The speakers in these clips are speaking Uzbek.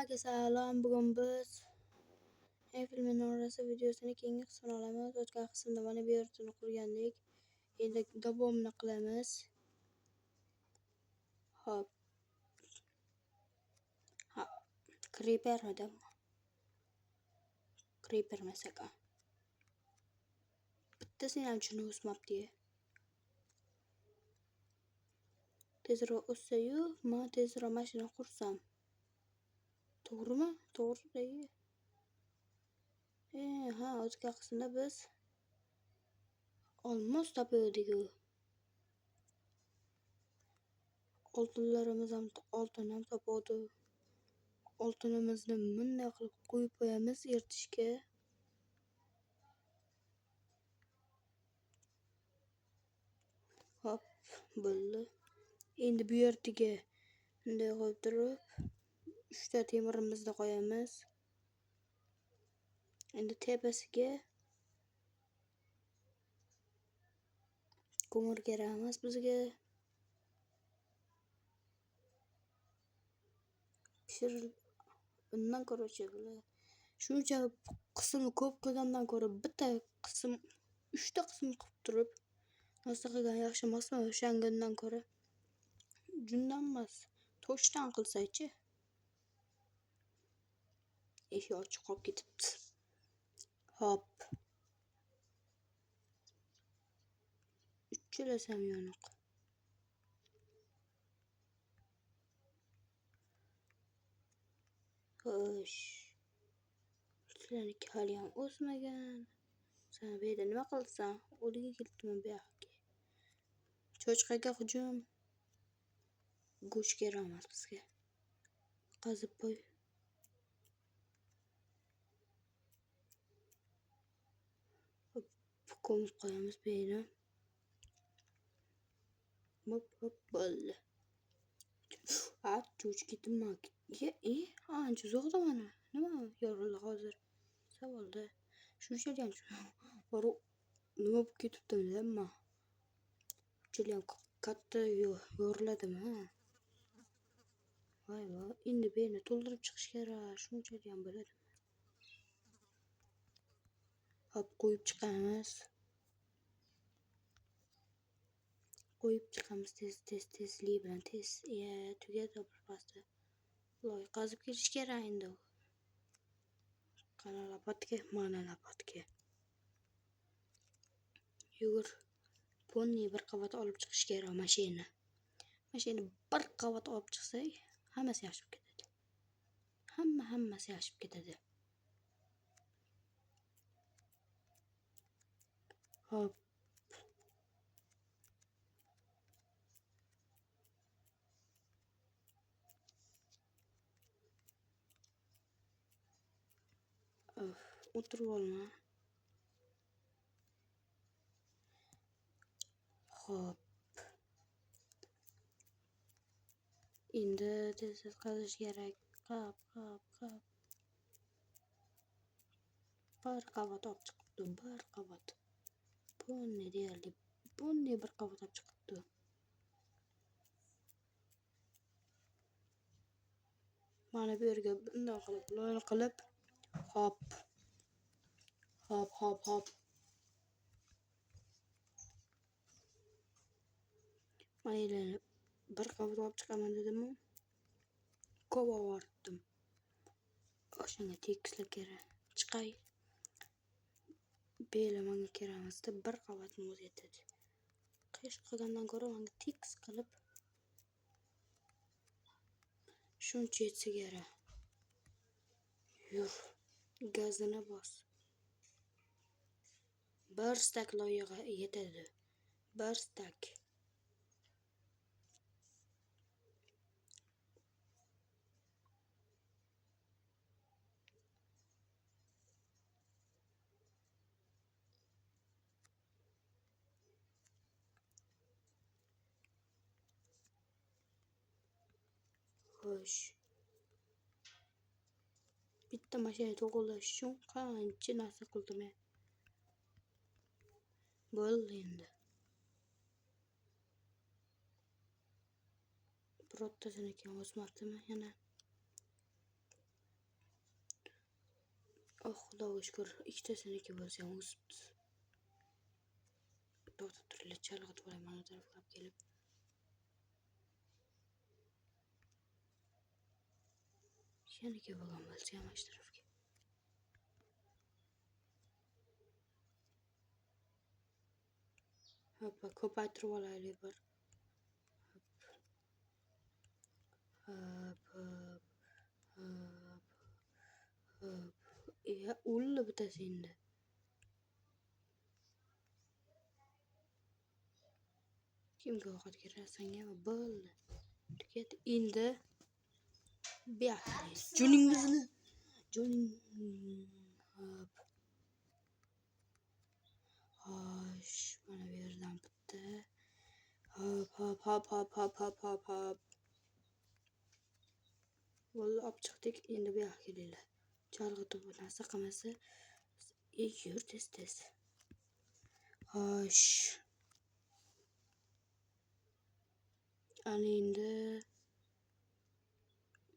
Hammaga salom. Bugun biz Eyfel minorasi videosini keyingi qismini olamiz. O'tgan qismda mana bu yerini qurgandik. Endi davomini qilamiz. Hop. Ha, Creeper odam. Creeper emas ekan. Bittasini ham juni o'smabdi. Tezroq o'ssa-yu, men tezroq mashina qursam. To'g'rimi? To'g'ri. Ha, o'tgan qismda biz olmos topuvdik-ku. Oltinlarimiz ham, oltin ham topuvdi. Oltinimizni bunday qilib qo'yib qo'yamiz eritishga. Hop, bo'ldi. Endi bu yerga bunday qo'yib turib, 3 ta temirimizni qo'yamiz. Endi tepasiga ko'mir kerak emas bizga. Pishirib, undan ko'ra shuncha qismni ko'p qilgandan ko'ra bitta qism, 3 ta qism qilib turib narsa qilgan yaxshi emasmi? O'shangandan ko'ra jundan emas, toshdan qilsak-chi. Eshik ochiq qolib ketibdi. Hop. Uchalasi ham yoniq. Xo'sh. Sizlarniki hali ham o'smagan. Sen bu yerda nima qilsan? O'ligi kelibdimi bu yoqqa? Cho'chqaga hujum. Go'sht kerak emas bizga. Qazib qo'y. Hop, ko'mib qo'yamiz bu yerni. Hop, hop, bo'ldi. A, cho'chib ketdimmi? Ancha uzoqda mana. Nima yorildi hozir? Savolda. Shunchalik ham nima bo'lib ketibdi, nima? Shunchalik ham katta yoriladimi? Voy voy, endi bu yerni to'ldirib chiqish kerak. Shunchalik ham bo'ladimi? Hop, qo'yib chiqamiz. Qo'yib chiqamiz tez, tez, tezlik bilan, tez. Ya, tugadi birpasda. Loy qazib kelish kerak endi. Qana lopatga, mana lopatga. Yugur. Ponni bir qavat olib chiqish kerak mashina. Mashina bir qavat olib chiqsak, hammasi yaxshi bo'lib ketadi. Hammasi yaxshi bo'lib ketadi. Hop. O'tirib olma. Hop. Endi tez-tez qazish kerak. Qap, qap, qap. Bir qavat olib chiqibdi, bir qavat. Ponni deyarli, ponni bir qavat olib chiqibdi. Mana bu yerga bunday qilib, loy qilib, hop. Hop, hop, hop. Mana yerni bir qavat olib chiqaman dedim-u, ko'p og'ritdim. O'shanga tekislab kerak. Chiqay. Beli menga kerak emasda, bir qavatni o'zi yetadi. Qish qilgandan ko'ra menga tekis qilib shuncha yetsa kerak. Yur, gazini bos. Bir stak loyiha yetadi. Bir stak. Xo'sh. Bitta mashina to'g'rilash uchun qancha narsa qildim. Bo'ldi endi. Birortasini keyin o'smabdimi yana? Xudoga shukur, ikkitasiniki bo'lsa ham o'sibdi. To'xtab turinglar, chalg'itib olay mana bu tarafga olib kelib. Shaniki bo'lgan bo'lsa ham shu tarafga. Hoppa, ko'paytirib olaylik bir. Hop, hop, hop, hop. Ya, o'ldi bittasi endi. Kimga ovqat kerak sengami? Bo'ldi. Tugadi. Endi bu yoqqa joningizni joning. Hop. Xo'sh, mana bu yerdan bitta. Hop, hop, hop, hop, hop, hop, hop, hop. Bo'ldi, olib chiqdik. Endi bu yoqqa kelinglar. Chalg'itib narsa qilmasa, yur tez-tez. Xo'sh. Ana endi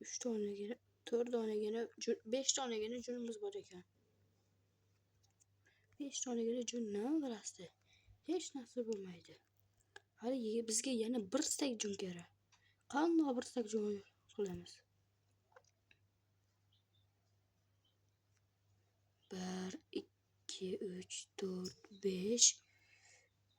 3 donagina, 4 donagina, 5 donagina junimiz bor ekan. 5 donagina jun nima bilasizlar? Hech narsa bo'lmaydi. Hali bizga yana bir stak jun kerak. Qanday bir stak jun qilamiz? 1 2 3 4 5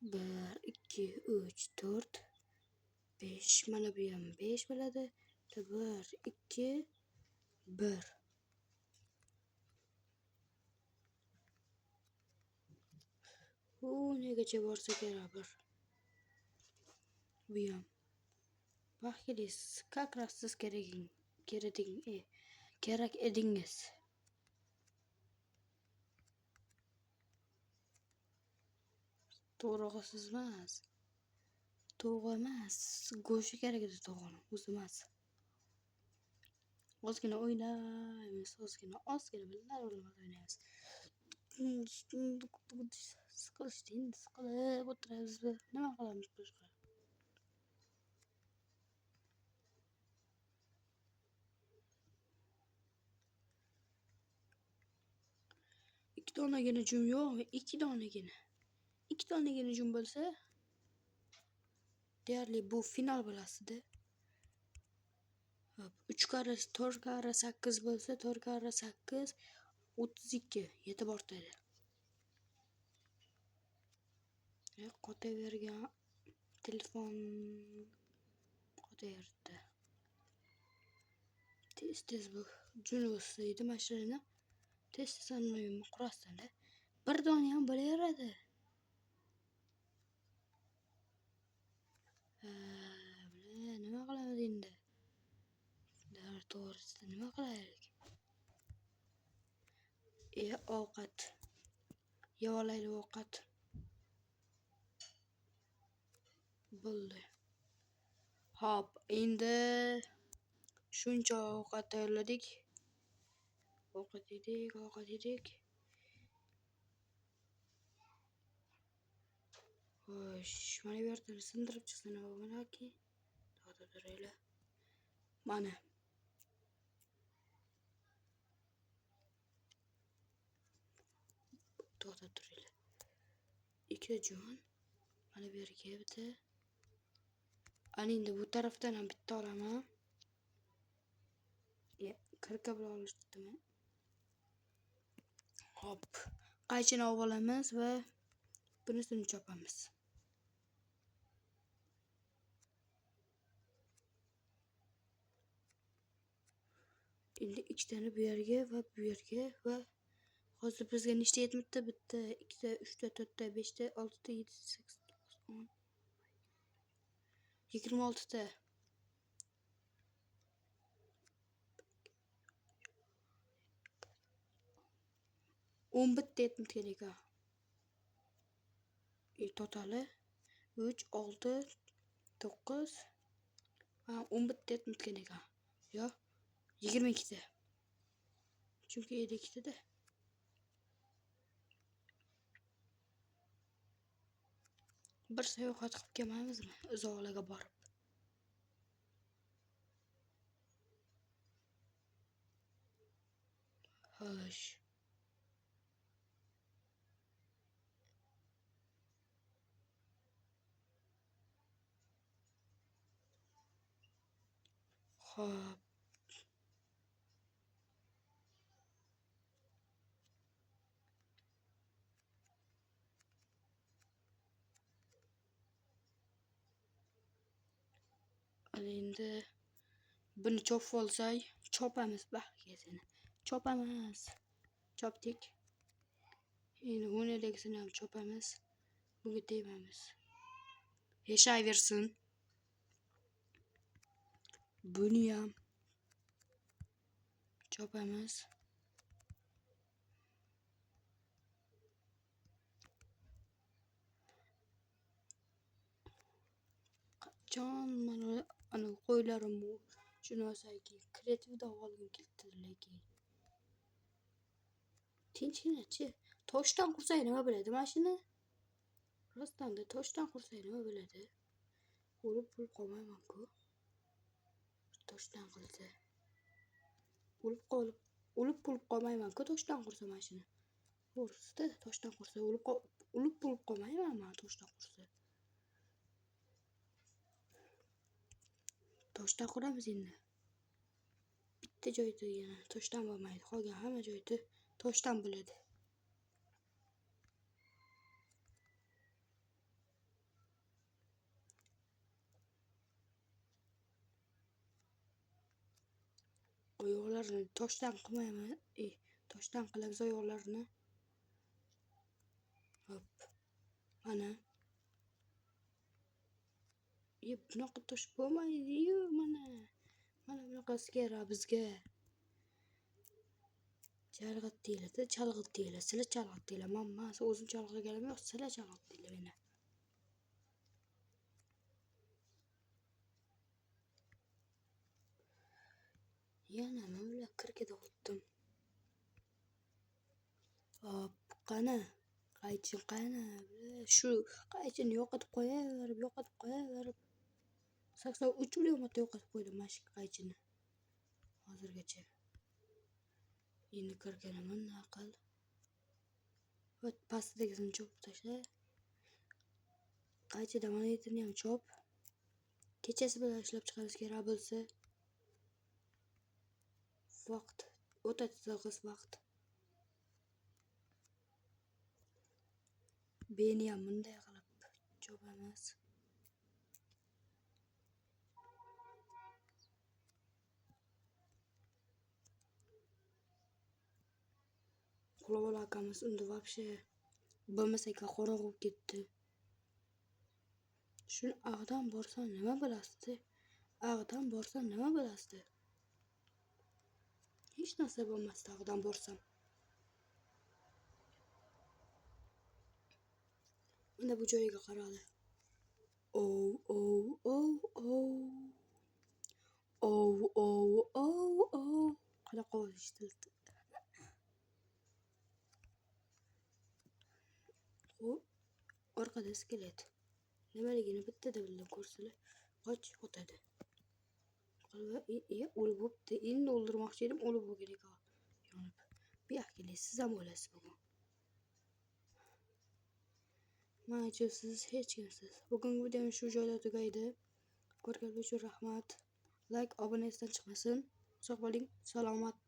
1 2 3 4 5. Mana bu ham 5 bo'ladi. 1 2 1. U negacha borsa kerak bir. Bu ham. Baxtli, как раз siz kerak edingiz. To'g'rig'i siz emas. To'g'ri emas. Go'shti kerak edi to'g'rini, o'zi emas. Ozgina o'ynaymiz, ozgina, ozgina billar bilmas o'ynaymiz. Siqilishdi endi, siqilib o'tiramiz. Nima qilamiz boshqa? Ikki donagina jum yo'qmi? Ikki donagina. Ikki donagina jum bo'lsa, deyarli bu final bo'lasidi. Hop, 3 karra, 4 karra 8 bo'lsa, 4 karra 8 32 yetib ortadi. Qotavergan telefon qotaverdi. Tez-tez bu jun o'ssa edi mashinani. Tez-tez anlayman, qurasdan-da. Bir dona ham bo'laveradi. Nima qilamiz endi? To'g'risida nima qilaylik? Ovqat. Yeb olaylik ovqat. Bo'ldi. Hop, endi shuncha ovqat tayyorladik. Ovqat yedik, ovqat yedik. Xo'sh, mana bu yerdan sindirib chiqsa nima bo'larki? To'xtab turinglar. Mana. To'xtab turinglar. Ikkita jun. Mana bu yerga bitta. Ana endi bu tarafdan ham bitta olaman. Kirka bilan olishdimi? Hop. Qaychini olib olamiz va bunisini chopamiz. Endi ikkitani bu yerga va bu yerga va hozir bizga nechta yetmabdi? Bitta, ikkita, uchta, to'rtta, beshta, oltita, yettita, sakkiz, to'qqiz, o'n, 26ta. O'n bitta yetmabdi ekan. Totali 3, 6, 9, ha, 11 bitta yetmabdi ekan. Yo, 22ta. Chunki 52ta-da. Bir sayohat qilib kelmaymizmi uzoqlarga borib? Xo'sh. Xo'p. Endi buni chopib olsak, chopamiz baxtga seni. Chopamiz. Chopdik. Endi bundagisini ham chopamiz. Bunga tegmamiz. Yashayversin. Buni ham chopamiz. Qachon mana ana qo'ylarim shuni olsak, kreativda olgim kelibdi lekin. Tinchgina-chi. Toshdan qursak nima bo'ladi mana shuni? Rostdan-da toshdan qursak nima bo'ladi? O'lib bo'lib qolmayman-ku. Toshdan qilsa. O'lib bo'lib qolmayman-ku toshdan qursa mana shuni. To'g'risida toshdan qursa o'lib bo'lib qolmayman men toshdan qursa. Toshdan quramiz endi. Bitta joyda yana toshdan bo'lmaydi. Qolgan hamma joyda toshdan bo'ladi. Oyoqlarini toshdan qilmayman. Toshdan qilamiz oyoqlarini. Hop. Mana. Bunaqa tosh bo'lmaydi-yu, mana. Mana bunaqasi kerak bizga. Chalg'itdinglar, chalg'itdinglar, sizlar chalg'itdinglar. Men o'zim chalg'aganim yo'q, sizlar chalg'itdinglar meni. Yana men ular kirkida o'tdim. Hop, qani? Qaychi qani? Shu qaychini yo'qotib qo'yaverib, yo'qotib qo'yaverib. 83 million marta yo'qotib qo'ydim mana shu qaychini. Hozirgacha. Endi kirkani naql. Va pastidagisini chopib tashla. Qaychida monetini ham chop. Kechasi bilan ishlab chiqarish kerak bo'lsa. Vaqt o'ta tig'iz vaqt. Beni ham bunday qilib chopamiz. Qulab akamiz unda вообще bo'lmasa qorong'i bo'lib ketdi. Shuni ag'dan borsam nima bo'lasdi? Ag'dan borsam nima bo'lasdi? Hech narsa bo'lmasdi ag'dan borsam. Mana bu joyga qaradi. Oh oh oh oh. Oh oh oh oh. Qanaqa ovoz eshitildi? Xo'p, orqada skelet. Nimaligini bittada bildim ko'rsalar, qoch otadi. O'lib bo'pti. Endi o'ldirmoqchi edim, o'lib bo'lgan ekan. Yonib. Bu yoqqa siz ham o'lasiz bugun. Mana siz hech kimsiz. Bugungi videom shu joyda tugaydi. Ko'rganlik uchun rahmat. Like, obuna esdan chiqmasin. Sog' bo'ling, salomat.